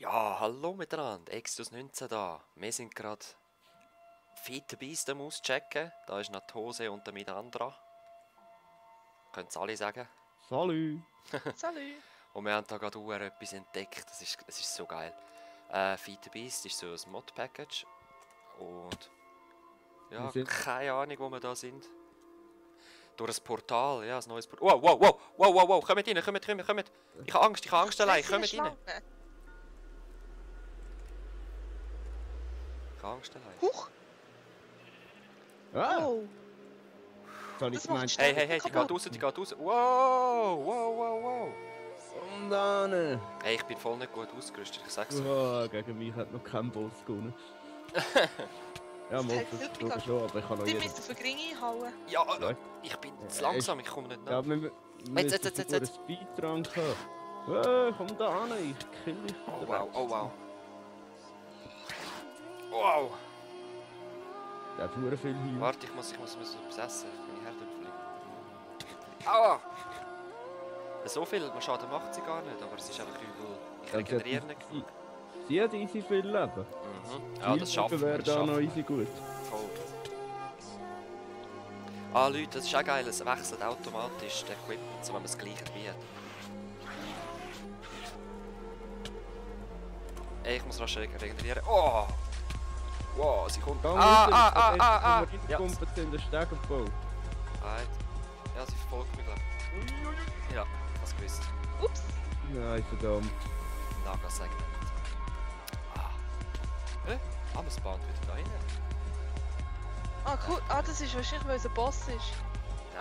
Ja, hallo miteinander, Exodus 19 da. Wir sind gerade Feed the Beast am auschecken. Da ist noch die Hose und der Midandra. Können es alle sagen. Salü! Salü! Und wir haben da gerade etwas entdeckt, das ist so geil. Feed the Beast ist so ein Mod-Package. Und ja, keine Ahnung, wo wir da sind. Durch ein Portal, ja, ein neues Portal. Wow, kommt rein, kommt. Ich habe Angst allein, kommt rein. Ich habe Angst allein. Huch! Ah! Oh! Soll ich gemeint? Hey, die geht raus. Wow. Und dann! Hey, ich bin voll nicht gut ausgerüstet, ich sag's dir. Oh, gegen mich hat noch kein Boss gewonnen. Ja, mal versuchen schon, aber ich kann noch Die jeden. müssen für Gringe hauen. Ja, ich bin zu langsam, ich komme nicht nach. Ja, wir müssen einen Speedrun haben. Komm da hin, ich kill dich. Oh wow. Der hat verdammt viel Heal. Warte, ich muss etwas essen. Meine Herde fliegen. Aua! So viel Schaden macht sie gar nicht, aber es ist einfach übel. Ich regeneriere nicht genug. Sie hat easy viel Leben. Ja, das schaffen wir. Wäre da noch easy gut. Voll. Ah Leute, das ist auch geil, es wechselt automatisch das Equipment, so wenn man das gleiche wie hat. Ey, ich muss rasch regenerieren. Oh! Wow, sie kommt. Ja. Ja. In den Stegenbau. Right. Ja, sie verfolgt mich, glaube ich. Ja, was gewusst. Ups! Nein, verdammt. Naga sagt nicht. Aber es bahnt wieder da rein. Ah, cool. Ah, das ist wahrscheinlich, weil es ein Boss ist. Nein,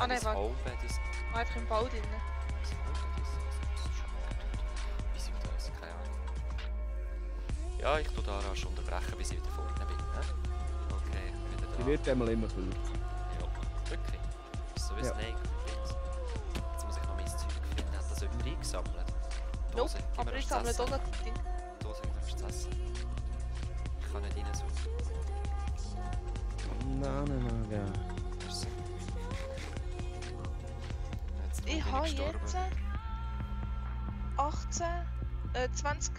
nein, das warte. Homebed ist... Einfach im Bau drin. Das Homebed ist schon gut. Wieso das? Keine Ahnung. Ja, ich tue da rasch unterbrechen, bis ich wieder vorne bin. Ne? Okay, ich bin wieder da. Sie wird einmal immer kürzer. Ja, wirklich. So wie Ja. Snake. Jetzt muss ich noch mein Zeug finden. Hat das jemand eingesammelt? Nope, aber ich sammle doch noch die Dinge. Dose nimmst du zu essen. Ich kann nicht reinsuchen. Nein, ja. Merci. Jetzt bin Ich habe gestorben. jetzt 18, 20,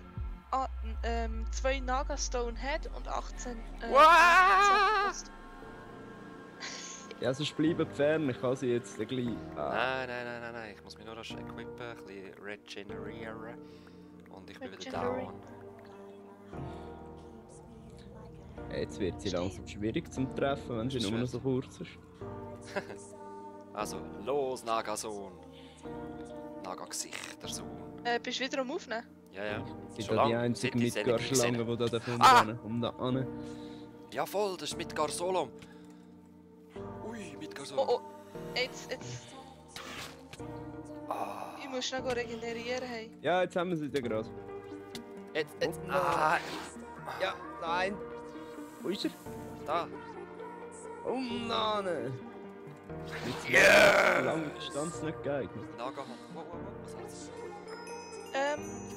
2 Naga Stone Head und 18, Ja, sonst bleiben fern, ich kann sie jetzt gleich. Nein. Ich muss mich nur rasch equippen, ein bisschen regenerieren. Und ich bin wieder down. Jetzt wird sie langsam schwierig zum Treffen, wenn sie nur noch so kurz ist. Also, los, Nagasohn! Naga-Gesicht, der Sohn. Bist du wieder am Aufnehmen? Ja. Sie sind die einzige Midgar-Schlange, die da davon rennen. Um da hin. Ja voll, das ist Midgar Solom. Ui, Midgar Solom. Oh. Jetzt. Ich muss schnell regenerieren. Hey. Ja, jetzt haben wir sie wieder gerade. Jetzt. Ja, nein. Wo ist er? Da. Oh nein! Yeah! Lange Distanz nicht geeignet. Naga-Hand. Wow, was hat's?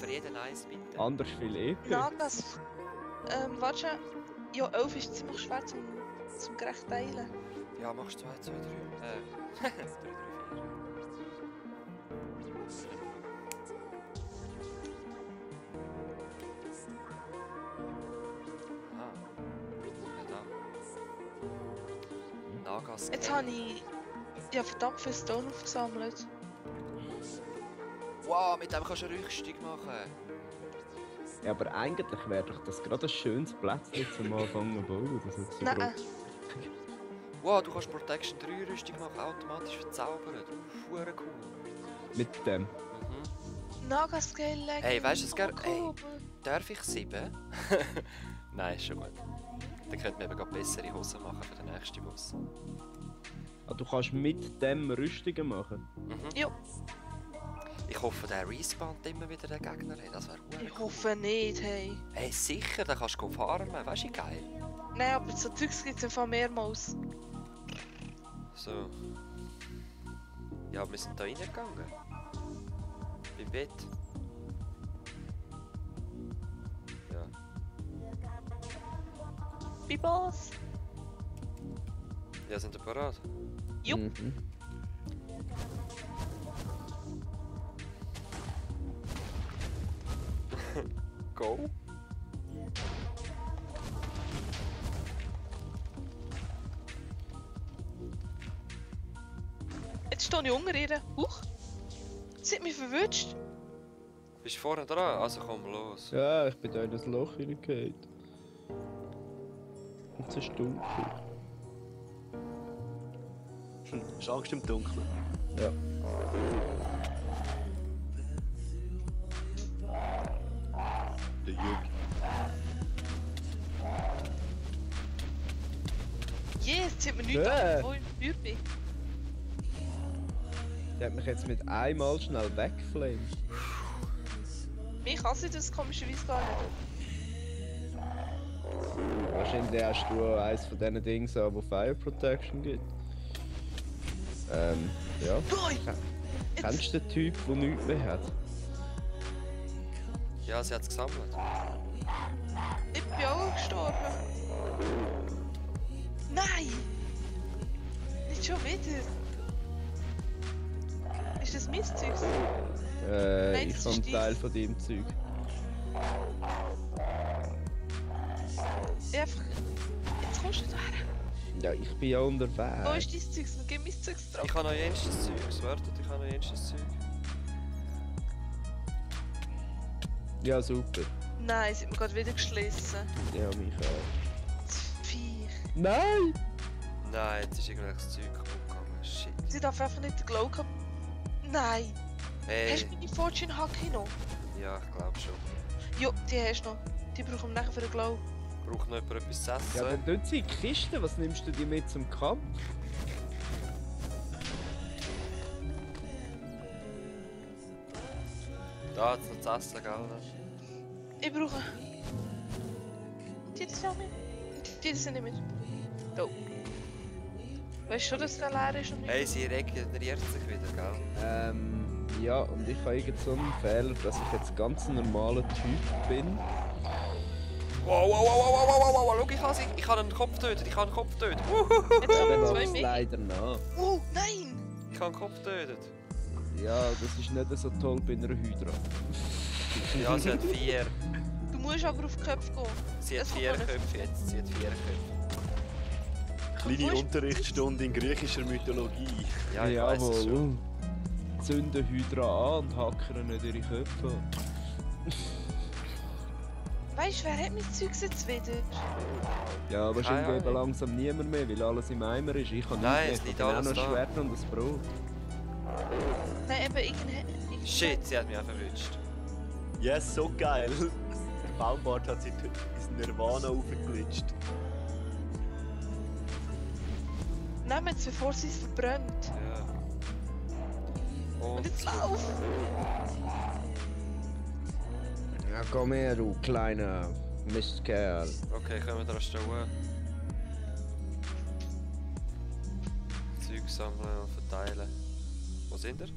Für jeden eins, bitte. Anders viel EP. Nagas. Warte schon. Ja, 11 ist ziemlich schwer zum gerecht teilen. Ja, machst 2, 2, 3. 3, 3, 4. Nagas. Jetzt habe ich verdammt viel Stone aufgesammelt. Wow, mit dem kannst du eine Rüstung machen. Ja, aber eigentlich wäre doch das gerade ein schönes Plätzchen zum Anfangen zu bauen. Das ist so Nein. groß. Wow, du kannst Protection 3 Rüstung machen, automatisch verzaubern. Hure cool. Mit dem. Nagascale Leggings. Hey, weißt du es gerne? Hey, Cool. darf ich 7? Nein, ist schon gut. Dann könnten wir eben gerade bessere Hosen machen für den nächsten Boss. Ah, du kannst mit dem Rüstungen machen. Jo, Ich hoffe, der respawnt immer wieder den Gegner. Hey, das wäre cool. ich hoffe nicht, hey. Hey, sicher, dann kannst du farmen. Weißt du, wie geil? Nein, aber so Zeugs gibt es einfach mehrmals. So. Ja, wir sind da reingegangen. Beim Bett. Ja. Bibos. Ja, sind wir parat? Jupp. go. Jetzt stehe ich unter ihr. Huch! Sie hat mich verwünscht. Bist du vorne dran? Also komm los. Ja, ich bin da in das Loch hineingefallen. Und es ist dunkel. Hast du Angst im Dunkeln? Ja. Der Jürg. Yes, sie hat mir nichts Ja. wo ich Feuer bin. Der hat mich jetzt mit einmal schnell weggeflamed. Mich kann sie das komischerweise gar nicht. Wahrscheinlich hast du eines von diesen Dingen an, wo Fire Protection gibt. Ja. Boy! Kennst du den Typ, der nichts mehr hat? Ja, sie hat es gesammelt. Ich bin auch gestorben. Nein! Nicht schon wieder. Ist das mein Zeug? Nein, Ich das habe ist einen Teil von deinem Zeug. Ich einfach... Jetzt kommst du da her. Ja, ich bin ja unterwegs. Wo ist dein Zeug? Gib mein Zeug drauf. Ich habe noch jenstes Zeug. Wartet, ich habe noch jenstes Zeug. Ja, super. Nein, sie hat mir gerade wieder geschlossen. Ja, mich auch. Das Viech. Nein! Nein, jetzt ist irgendwelches Zeug kaputt gegangen. Shit. Sie darf einfach nicht den Glow haben. Nein! Hey. Hast du meine Fortune Hacke noch? Ja, ich glaube schon. Jo, die hast du noch. Die brauchen wir nachher für den Glow. Braucht noch jemand etwas zu essen? Ja, dann tun sie in die Kiste. Was nimmst du dir mit zum Kampf? Da hat es noch zu essen, gell? Ich brauche... Die sind auch mit. Die sind nicht mit. Go. Weißt du schon, dass der leer ist und nicht? Hey, sie regeneriert sich wieder, gell? Ja, und ich habe irgend so einen Fehler, dass ich jetzt ganz ein normaler Typ bin. Wow, wow, wow, wow, wow, wow, wow, schau, ich kann einen Kopf töten, ich kann einen Kopf töten. Jetzt Aber kommen zwei lässt mehr. leider nach. Oh, nein! Ich kann einen Kopf töten. Ja, das ist nicht so toll bei einer Hydra. Ja, sie hat 4. Du musst aber auf die Köpfe gehen. Sie hat Das 4 kann man Köpfe jetzt, sie hat 4 Köpfe. Kleine Wo ist- Unterrichtsstunde in griechischer Mythologie. Ja, ich weiss es schon. Zünden Hydra an und hackern nicht ihre Köpfe an. Weißt du, wer hat mein Zeug jetzt wieder? Ja, aber schon Keine eben Ahnung. langsam niemand mehr, weil alles im Eimer ist. Ich habe Nein, nichts es mehr. liegt Ich habe auch alles noch ein da. Schwert und ein Brot. Nein, eben irgendein... Shit, sie hat mich auch verwünscht. Yes, so geil. Der Baumbart hat sich ins Nirvana aufgeglitscht. Nehmt es, bevor sie es verbrennt. Ja. Und jetzt lauf! Ja, komm her, du kleiner Mistkerl. Okay, können wir da stellen. Zeug sammeln und verteilen. Wo sind ihr?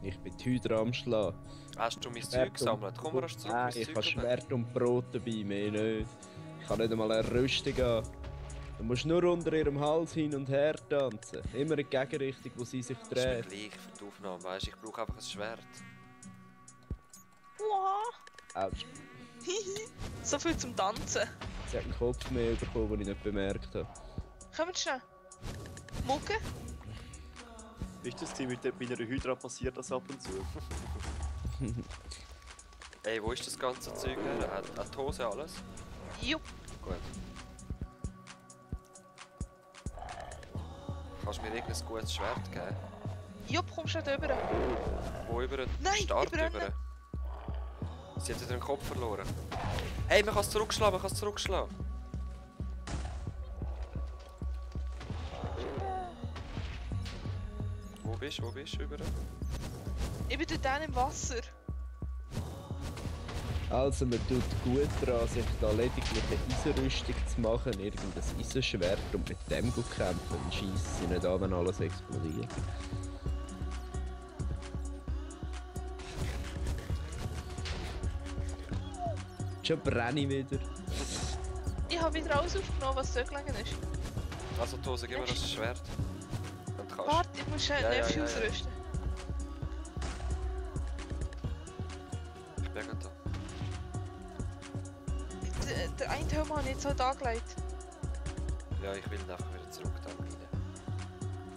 Ich bin die Hydra am Schlagen. Hast du mein Zeug gesammelt? Komm, wir zurück. Nein, mein ich Zeug habe schauen. Schwert und Brot dabei, mehr nicht. Ich kann nicht einmal eine Rüstung an. Du musst nur unter ihrem Hals hin und her tanzen. Immer in die Gegenrichtung, wo sie sich Das ist mir dreht. gleich für die Aufnahme, weißt du? Ich brauche einfach ein Schwert. Wow. Autsch. So viel zum Tanzen. Sie hat einen Kopf mehr bekommen, den ich nicht bemerkt habe. Kommt schnell. Mucke? Ist das Team mit bei einer Hydra passiert das ab und zu? Ey, wo ist das ganze Zeug her? Hat die Hose alles? Jupp. Gut. Kannst du mir irgendein gutes Schwert geben? Jupp, kommst du nicht rüber. Wo über den Nein, Start über den- über? Sie hat wieder den Kopf verloren. Hey, man kann es zurückschlagen, man kann es zurückschlagen. Wo bist du über? Ich bin dort im Wasser. Also, man tut gut daran, sich da lediglich eine Eisenrüstung zu machen, irgendein Eisenschwert und mit dem zu kämpfen. Dann scheisst sie nicht an, wenn alles explodiert. Schon brenne ich wieder. Ich habe wieder alles aufgenommen, was dort gelegen ist. Also die Hose, gib mir das Schwert. Und du kannst. Warte, ich muss schnell Ja, ja, Nerv ja, ja. ausrüsten. Ich bin gerade da. der eine Helm habe ich jetzt halt angelegt. Ja, ich will ihn einfach wieder zurück da rein.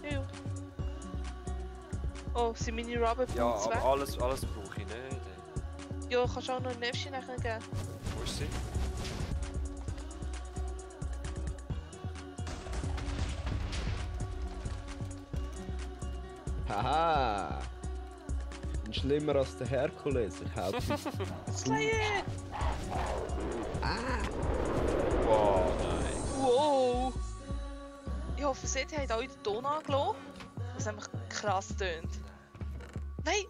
Ja, ja. Oh, sind meine Rubber Ja, Boots aber weg? alles brauche ich nicht. Ja, kannst du auch noch ein Nefchen nachher geben. Wo ist sie? Haha! Ich bin schlimmer als der Herkules, ich hau dich. Slayer! Wow, nein. Wow! Ich hoffe, seht ihr habt alle den Ton angelassen. Was nämlich krass tönt. Nein!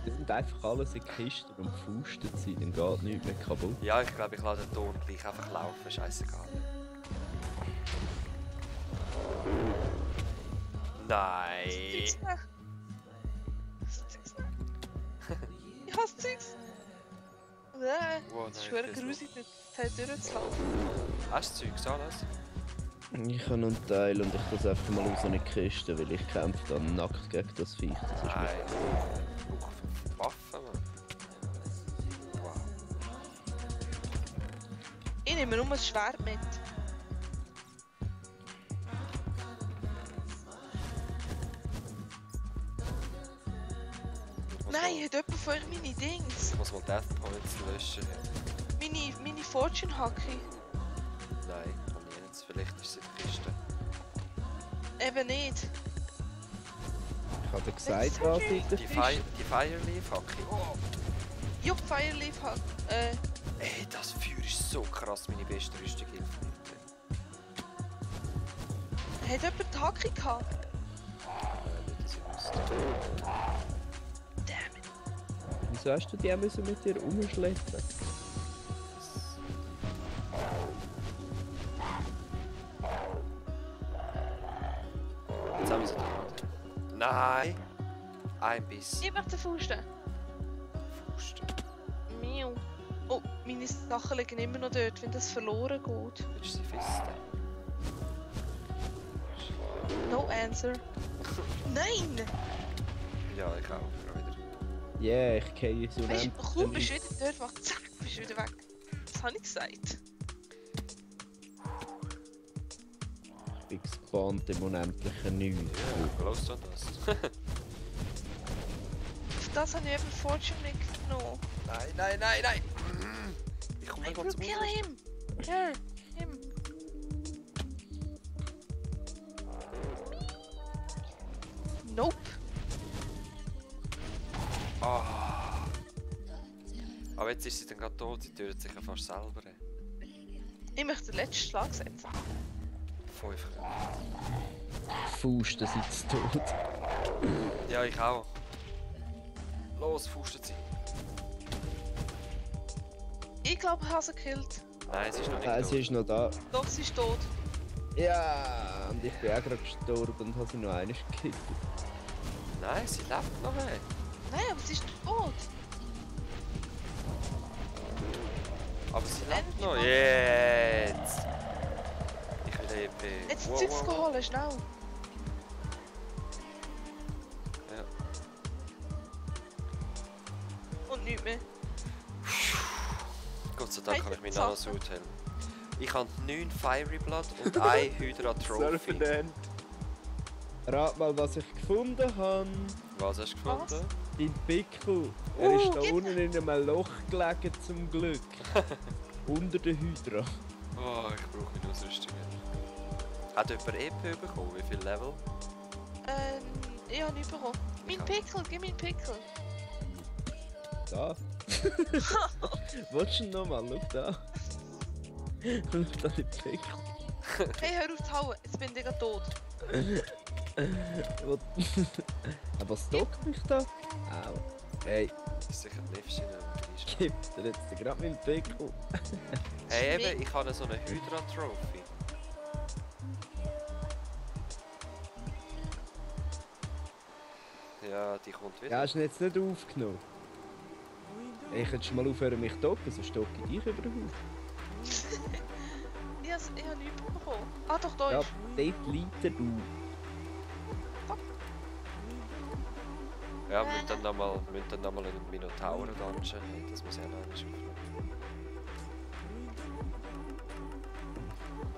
Die sind einfach alles in Kisten und fusten sie, dann geht nichts mehr kaputt. Ja, ich glaube, ich lasse den Ton gleich einfach laufen, scheißegal. Nein! Zeugs nicht. Das Zeugs nicht. Ich hasse Zeugs. Nein, Wow, das ist nein, schwer ich grusig, dort durchzulaufen. Hast du Zeugs alles? Ich habe noch einen Teil und ich das einfach mal aus einer Kiste, weil ich kämpfe dann nackt gegen das Viech. Das ist Nein, mir... ich brauche Waffen, Mann. Wow. Ich nehme nur ein Schwert mit. Nein, hat jemand von euch meine Dings? Ich muss mal Death Points löschen. Meine Fortune Hacke? Nein, kann ich nicht. Vielleicht ist es in der Kiste. Eben nicht. Ich habe dir gesagt, was in der Die Kiste... Fireleaf Hacke. Oh. Jupp, Fireleaf Hacke. Ey, das Feuer ist so krass, meine beste Rüstung hilft nicht. Hat jemand die Hacke gehabt? Nicht, dass ich wüsste. Damn it. Wieso hast du die müssen mit dir umschleppen? Jetzt haben wir sie da. Nein! Ein Biss. Ich möchte Fusten. Faust. Miau. Oh, meine Sachen liegen immer noch dort, wenn das verloren geht. Willst du sie fisten? No answer. Nein! Ja, ich auch. Wieder. Yeah, ich gehe so Weißt du, kaum bist du wieder dort, mach zack, bist du wieder weg. Das habe ich gesagt. Ich bin gespannt im unendlichen Nichts. Ja, los an das. Für das habe ich eben Fortune mitgenommen. Nein, nein, nein, nein! Ich komme I mal will zum kill him! Here, him. Nope. Ah. Aber jetzt ist sie dann gerade tot, sie tötet sich ja fast selber. Ich möchte den letzten Schlag setzen. 5. Fausten sind zu tot. Ja, ich auch. Los, faustet sie. Ich glaube, ich habe sie gekillt. Nein, sie ist noch nicht Nein, tot. sie ist noch da. Doch, sie ist tot. Ja, und ich bin auch gerade gestorben und habe sie noch einmal gekillt. Nein, sie lebt noch nicht. Nein, aber sie ist tot. Aber sie lebt Endlich noch. mal. Jetzt! Ich will EP. Jetzt Wow, Zeugs wow. geholt, schnell. Ja. Und nichts mehr. Gott sei Dank Hey, habe ich meinen Sachen. Nanosuit haben. Ich habe 9 Fiery Blood und 1 Hydra Trophy. Surfendent. Rat mal, was ich gefunden habe. Was hast du gefunden? Dein Pickel. Er ist da gib unten in einem Loch gelegen, zum Glück. Unter der Hydra. Oh, ich brauche meine Ausrüstung. Hat jemand EP bekommen? Wie viel Level? Ich habe nichts bekommen. Mein auch. Pickel, gib mir einen Pickel. Da. Willst du ihn nochmal? Schau da. Schau da den Pickel. Hey, hör auf zu hauen, jetzt bin ich gerade tot. Aber was stockt mich da? Au. Hey, Das ist sicher die Liftchen. gib dir jetzt gerade meinen Pickel. Hey, eben, ich habe so eine Hydra Trophy. Ja, die kommt wieder. Ja, hast du ihn jetzt nicht aufgenommen? Ich hätte mal aufhören mich zu docken, sonst stocke ich dich über den Haufen. Ich habe nichts bekommen. Ah, doch, da Ja, ist. dort liegt er, du. Ja, wir müssen dann nochmal einen Minotaur dungeon. Das muss ich auch noch einmal aufnehmen.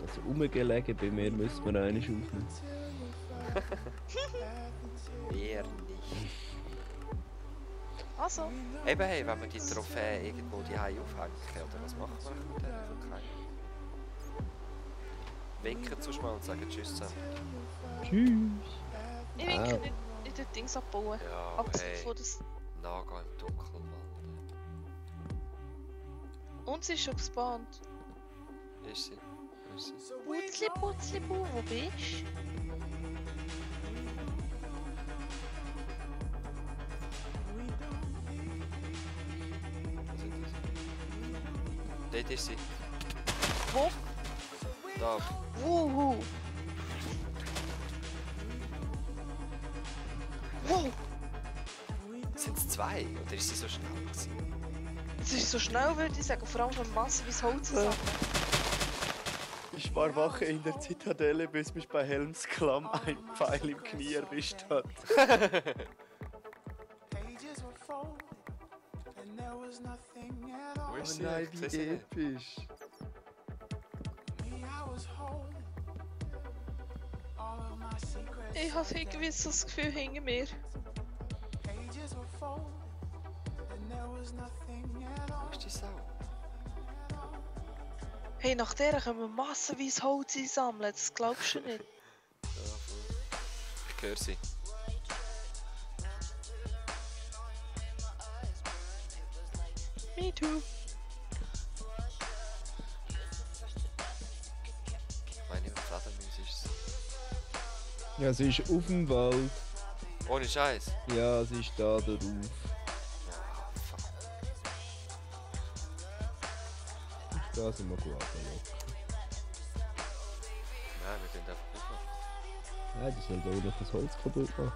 Also rumgelegen, bei mir müssen wir einmal aufnehmen. Eher nicht. Also, Eben, hey, wenn wir die Trophäe irgendwo die aufhängen, oder was machen wir mit denen? Okay. Winken zu mal und sagen Tschüss zusammen. Tschüss! ich winke nicht den Dings abbauen. Ja, Abgesehen hey, von das. Naga im Dunkeln, Mann. Und sie ist schon gespawnt. Ist sie? Ist sie? Putzli, putzli, bu, wo bist du? Was ist das? Dort ist sie. Wo? Da. Wuhu! Wow! Sind es zwei? Oder ist sie so schnell gewesen? Es ist so schnell, würde ich sagen, vor allem von Masse wie Holz zusammen. Ich war Wache in der Zitadelle, bis mich bei Helmsklamm ein Pfeil im Knie erwischt hat. Wo ist Oh sie? nein, Ich wie sehe sie nicht. episch. Ich habe irgendwie so das Gefühl hinter mir. Wo ist die Sau? Hey, nach der können wir massenweise Holz einsammeln, das glaubst du nicht. Ja, voll. Ich höre sie. Me too. Meine Fledermaus ist es. Ja, sie ist auf dem Wald. Ohne Scheiß. Ja, sie ist da drauf. Ah, fuck. Da sind wir gut angelockt. Nein, wir können einfach nicht machen. Nein, die soll da nicht das Holz kaputt machen.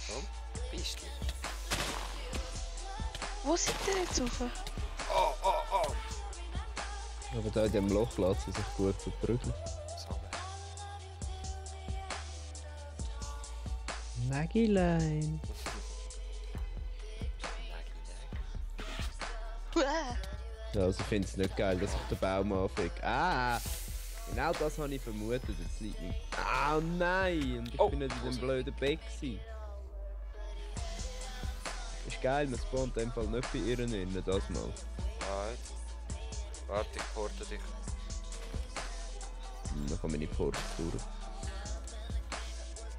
Komm, bist du? Wo seid ihr jetzt rauf? Oh, oh, oh! Aber da in dem Loch lässt sie sich gut verprügeln. So. Nagilein. Ja, also ich finde es nicht geil, dass ich den Baum anfängt. Ah! Genau das habe ich vermutet, jetzt liegt nicht. Ah nein! Und ich Oh, bin nicht in dem blöden Beck gewesen. Ist geil, man spawnt in dem Fall nicht bei ihr innen, das mal. Right. Warte, ich porte dich. Dann kann meine Port durch.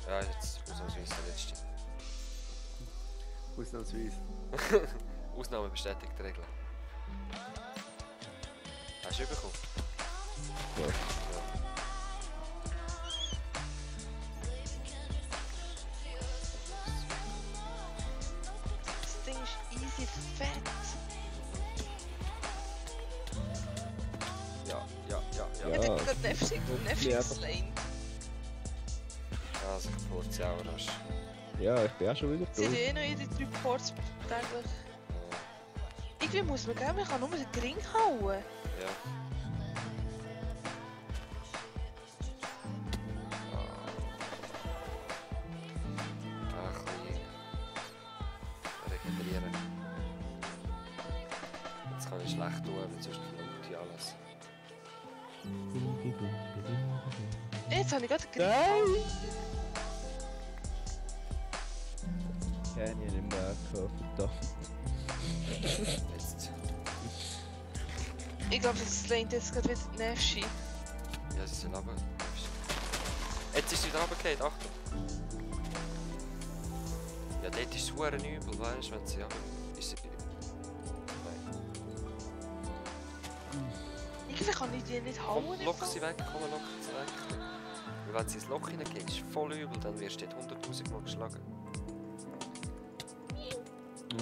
Ja, jetzt ausnahmsweise der letzte. Ausnahmsweise. Ausnahme bestätigt die Regel. Hast du bekommen? Ja. Das Ding ist easy fett. Ja, ja, ja, ja. Ja. Ich hätte gerade Nefsig Ja, einfach- geslaned. Also ich porte sie auch rasch. Ja, ich bin auch schon wieder Sie haben durch. eh noch ihre 3 Ports täglich. Irgendwie muss man gell, man kann nur den Ring hauen. Ja. Ein bisschen regenerieren. Jetzt kann ich schlecht tun, weil sonst verlaugt ja alles. Jetzt habe ich gerade den Ring. Nein! Canyon im Weg gehabt, verdammt. Jetzt. Ich glaube, das slaned jetzt gerade wieder die Nefschi. Ja, sie sind runter. Jetzt ist sie wieder runtergefallen, Achtung! Ja, dort ist es verdammt übel, weißt du, wenn sie ist sie... Nein. Irgendwie kann ich die nicht hauen. Komm, lock sie weg, komm, lock sie weg. Weil wenn sie ins Loch hineingeht, ist voll übel, dann wirst du dort 100'000 Mal geschlagen.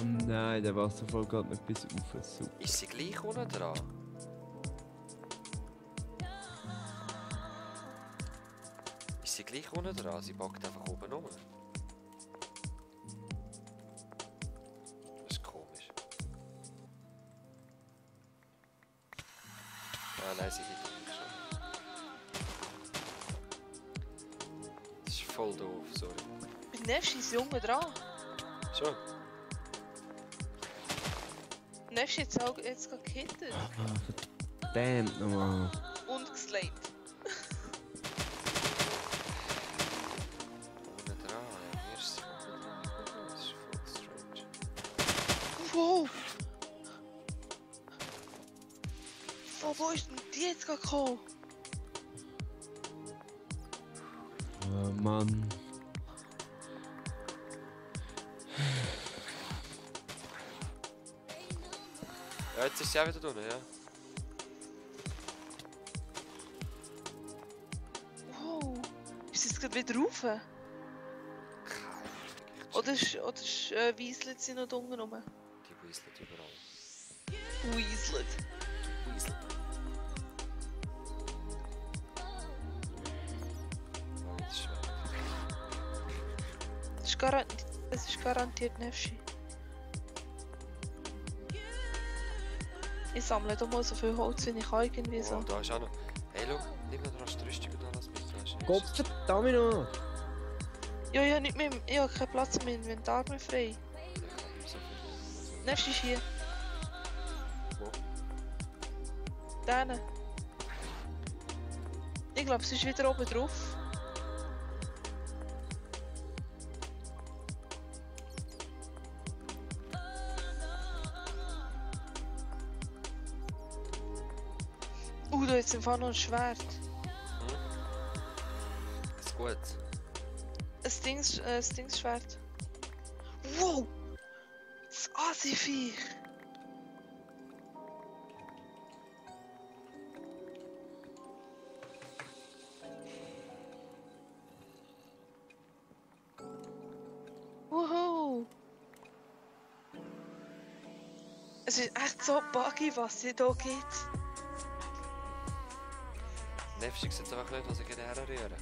Oh nein, der Wasserfall geht nicht bis auf. Super. Ist sie gleich unten dran? Ist sie gleich unten dran? Sie packt einfach oben rum. Das ist komisch. Ah nein, sie liegt nicht schon. Das ist voll doof, sorry. Bei Nefschi ist Junge dran. Schon? Nefst jetzt gerade gehittet. Verdammt nochmal. Und geslayt. Ohne dran, ja, mir ist es das ist voll strange. Wow! Wo ist denn die jetzt gerade gekommen? Oh Mann. Ja, jetzt ist sie auch wieder drin, ja. Wow! Ist es gerade wieder rauf? Oder weisselt sie noch unten rum? Die weisselt überall. Weisselt. Weisselt. Oh, das ist schwer. Das ist garantiert Nefschi. Ich sammle da mal so viel Holz, wie ich kann irgendwie so. Oh, da ist auch noch... Hey, schau, nimm noch die Rüstung und alles mit. Gott verdammt noch! Ja, nicht mehr. Ich habe keinen Platz im Inventar mehr frei. Nefschi ist hier. Wo? Da. Ich glaube, es ist wieder oben drauf. Da ist im Fall noch ein Schwert. Das ist gut. Ein Dingsschwert. Wow! Das Asi-Viech! Wow! Es ist echt so buggy, was es hier gibt. Nefst, ich jetzt einfach nicht, was ich herrühren.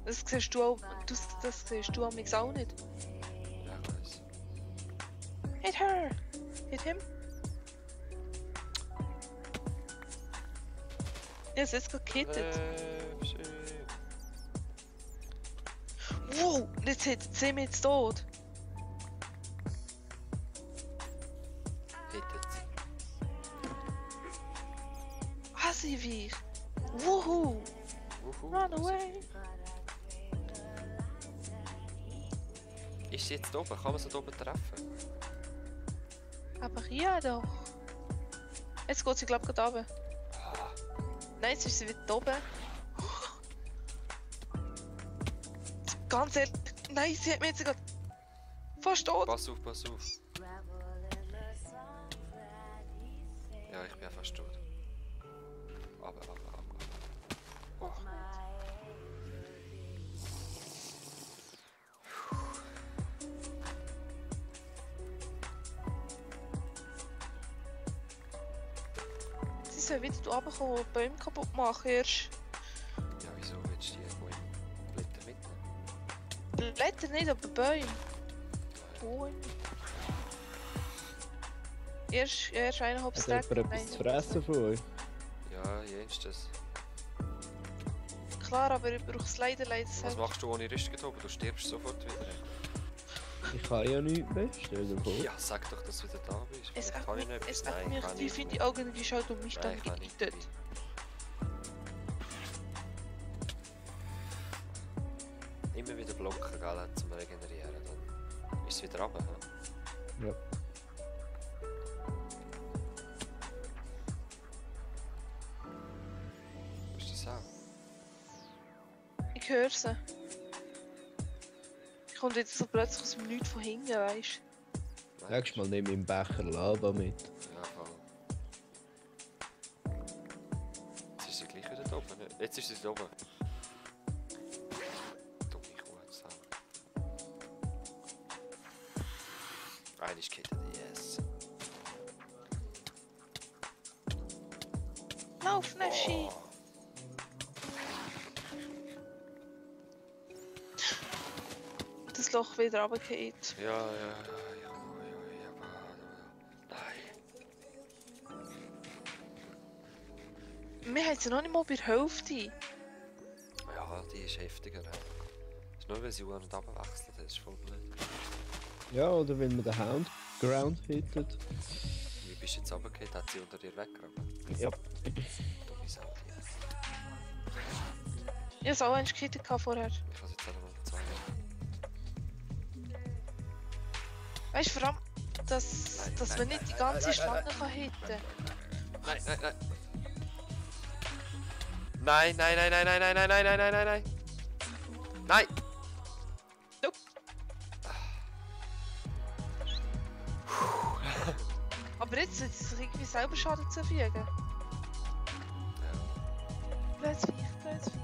Das siehst du auch, das siehst du auch nicht. Ja, ich weiss. Hit her! Hit him! Ja, es ist gerade gehittet. Wow! Jetzt hittet sie mich jetzt tot. Hittet sie. Asi-Viech! Wuhu! Run away! Ist sie jetzt oben? Kann man sie oben treffen? Aber hier doch! Jetzt geht sie glaube ich gerade runter. Ah, Nein, jetzt ist sie wieder oben. Ganz ehrlich, nein, sie hat mich jetzt gerade fast tot. pass auf, pass auf. Ja, ich bin ja fast tot. Aber. Oh. Sie soll wieder da runterkommen und Bäume kaputt machen erst. Ja, wieso willst du die Blätter mitnehmen? Blätter nicht, aber Bäume. Bäume. Erst eineinhalb Hat Stack. jemand etwas zu fressen von euch? Ja, jenstes. Klar, aber ich brauche es leider Was selbst. machst du ohne Rüstung oben? Du stirbst sofort wieder. Ich kann ja nichts mehr, stell dir vor. Ja, sag doch, dass du wieder da bist. Es Vielleicht kann ich nicht es etwas. Nein, mich, kann wie ich finde nicht. ich irgendwie schaut um mich Nein, dann ich kann gibt nicht. dort. Immer wieder blocken, gell, zum Regenerieren. Dann ist es wieder runter. Ja. Ist das auch? Ich höre sie. Ich komme jetzt so plötzlich aus dem Nichts von hinten, weißt Nein, Nächstes Mal nehme ich im Becher Lava mit. Ja, voll. Jetzt ist sie gleich wieder da oben. Nicht? Jetzt ist sie da oben. Dumme Kuh, zusammen. Eine ist gekettet, yes. Lauf, Nefschi! Oh. Das Loch wieder runtergefallen. Ja. Nein. Wir haben sie noch nicht mal bei der Hälfte. Ja, die ist heftiger. Das ist nur, weil sie an und ab wechselt, das ist voll blöd. Ja, oder wenn man den Hound Ground hittet. Wie bist du jetzt runtergefallen? Hat sie unter dir weggeräumt? Ja. Du bist auch hier. Ich hatte auch einen gekittet vorher. Ich kann es jetzt auch noch mal zeigen. Weißt du, vor allem, dass man nicht die ganze Schlange kann hitten Nein, nein, nein. Nein, nein, nein, nein, nein, nein, nein, nein, nein, nein, nein, nein. Nein! Nope. Aber jetzt sollte es sich irgendwie selber Schaden zufügen. Blödes Viech, blödes Viech.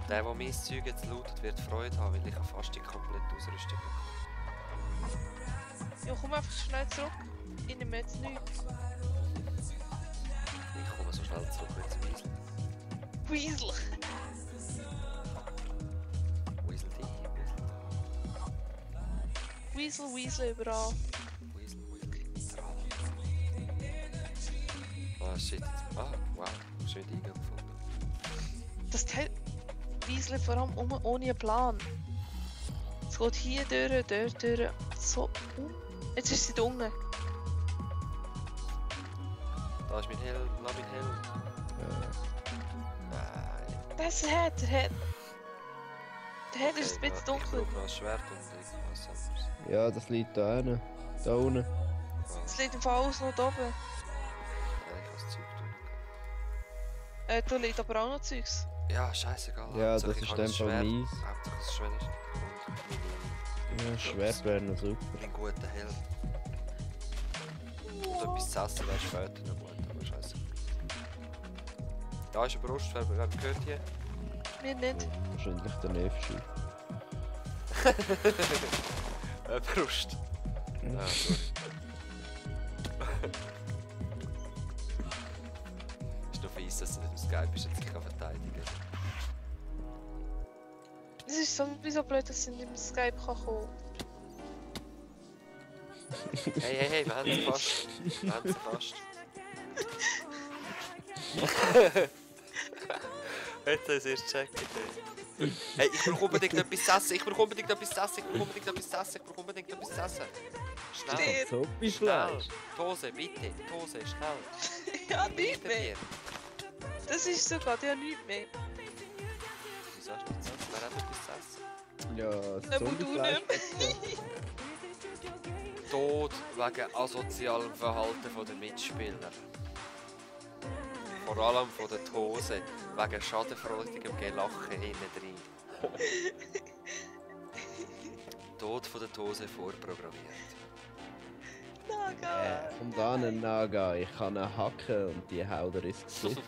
Der mein Zeug jetzt lootet, wird Freude haben, weil ich habe fast die komplette Ausrüstung bekommen. Ja, komm einfach schnell zurück. Ich nehme jetzt nichts. Ich komme so schnell zurück wie zum Wiesel. Weasel! Wiesel die, Wiesel Weasel, Weasel überall. Wiesel, Wiesel. Ah, shit. Ah, wow. Schön die Eingang gefunden. Das Teil Weasel vor allem ohne einen Plan. Es geht hier durch, dort durch, so Jetzt ist sie da unten. Da ist mein Helm, lass mein Helm. Nein. Das ist der Herd, der Herd. Der Herd ist ein Okay, bisschen Ich dunkel. brauche noch ein Schwert und irgendwas anderes. Ja, das liegt da hinten. Da unten. Es liegt im Fall alles noch da oben. Nein, ich habe das Zeug tun. Da liegt aber auch noch Zeugs. Ja, scheißegal. Ja, Hauptsache das ich ist habe dann ein von Schwert. mies. Hauptsache das Schwert ist. Ja, Schwert wäre noch super. Ein guter Helm. Und etwas zu essen wäre später noch gut, aber scheiße. Da ist eine Brust, wer gehört hier? Mir nicht. Wahrscheinlich der Neefschiff. Eine Brust. Ah, sorry. Ist noch fies, dass du nicht im Skype bist, jetzt dich verteidigen kann. Es ist sowieso blöd, dass sie nicht im Skype kommen kann. Hey, hey, hey, wir haben sie fast. Wir haben sie fast. Jetzt haben sie erst gecheckt. Hey, ich brauche unbedingt etwas zu essen, ich brauche unbedingt etwas zu essen, ich brauche unbedingt etwas zu essen, ich brauche unbedingt etwas zu essen. Schnell, Steht. So wie schnell. Fleisch. Tose, bitte, Tose, schnell. Ja, nicht Bitte mehr. dir. Das ist sogar ja nichts mehr. Wieso hast du nichts zu essen? Wer hat etwas zu essen? Ja, Aber du Zombiefleisch. Tod wegen asozialem Verhalten der Mitspieler. Vor allem von der Tose, wegen schadenfreudigem Gelachen hinten drin. Tod von der Tose vorprogrammiert. Naga! Und dann ein Naga. Ich kann ihn hacken und die haut er ins Gesicht.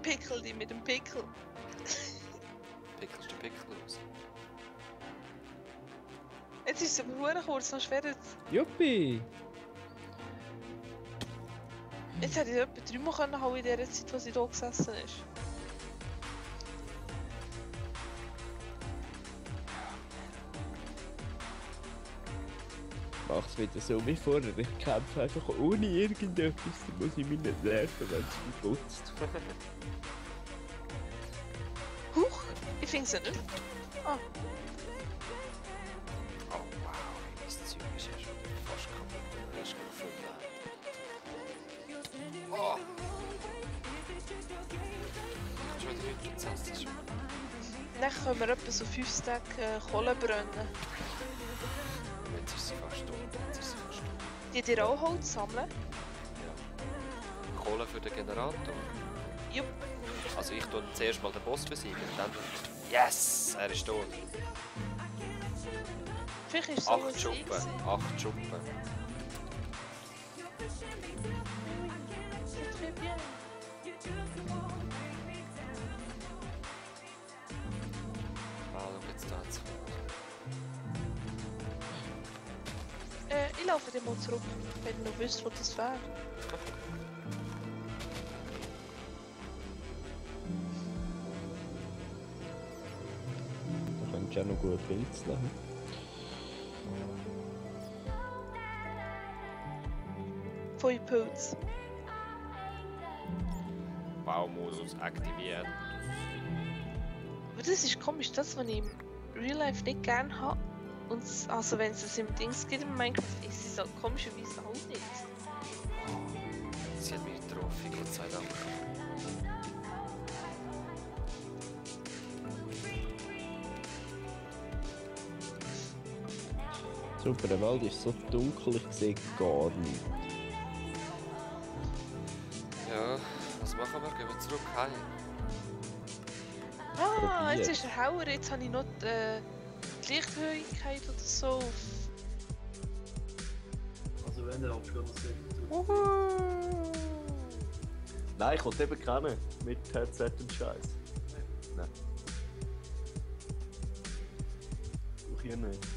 Pickel die mit dem Pickel. Pickelst du Pickel aus? Jetzt ist es aber verdammt kurz, noch schwer jetzt. Juppie! Jetzt hätte ich etwa 3 Mal können hauen in der Zeit, wo sie hier gesessen ist. Mach's wieder so wie vorher. Ich kämpfe einfach ohne irgendetwas. Da muss ich mich nicht nerven, wenn es mich putzt. Huch! Ich finde sie nicht. Ah, Oh wow, mein Zeug ist ja schon fast kaputt. Das ist gefunden. Oh! Ich kann schon wieder nichts zu essen. Schon. dann können wir etwa so 5 Tage Kohle brennen. Jetzt ist sie fast tot. Jetzt ist sie fast tot. Die dir auch Holz sammeln? Ja. Kohle für den Generator. Jupp. Also ich tue zuerst mal den Boss besiegen und dann... Yes! Er ist tot. Vielleicht ist es so 8 Schuppen. 8 Schuppen. Ah, schau jetzt da zu. Ich laufe dir mal zurück, wenn du noch wüsst, wo das wäre. Da könntest du auch noch gut pilzeln. Von Pilz. Baumodus aktiviert. Aber das ist komisch, das, was ich Real Life nicht gerne habe. Und also wenn es das im Dings gibt, in Minecraft, ist sie so komischerweise auch nicht. Sie hat mich getroffen, Gott sei Dank. Super, der Wald ist so dunkel, ich sehe gar nichts. Ja, was machen wir? Gehen wir zurück heim? Ah, Probier. jetzt ist er hauer, jetzt habe ich noch die Lichthäufigkeit oder so. Also wenn der Abstand ist. Nein, ich wollte eben kennen. Mit Headset und Scheiß. Nein. Auch hier nicht.